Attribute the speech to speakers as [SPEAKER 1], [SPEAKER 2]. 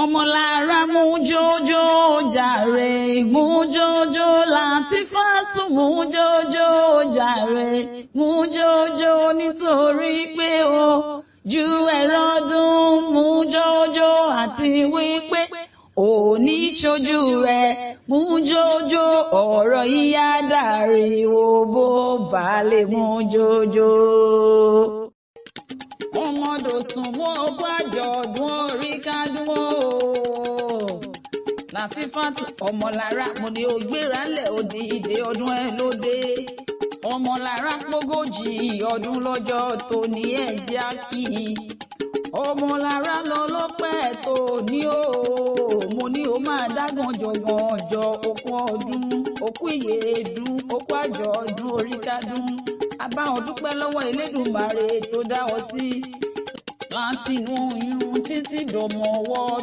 [SPEAKER 1] Ọmọlára mú jójó jàre, mú jójó Látìfátù, mú jójó jàre, mú jójó nítorí pé o ju ẹ̀rọ dún, mú jójó àti wípé òní ṣojú rẹ̀, mú jójó ọ̀rọ̀ yíyá dàríwó bó bá lè mú jójó. Ọmọdòsùn mú ogún àjọ̀dún orí kádùn ó. Látìfátù Ọmọlára, mo ní o gbéra ńlẹ̀ òdì ìdè ọdún ẹ lóde. Ọmọlára pógójì ọdún lọ́jọ́ tó ní ẹ̀jẹ̀ á kì í. Ọmọlára lọ lọ́pẹ́ tó ní o. Mo ní o máa dágbọ́n jọ̀gàn ọjọ́ okú ọdún, okú ìyèédún, okú àjọ̀dún orí kádùn. Abáwọn dúpẹ́ lọ́wọ́ Elédùmarè tó dá ọ sí. Látinú oyún títí dọmọ ọwọ́.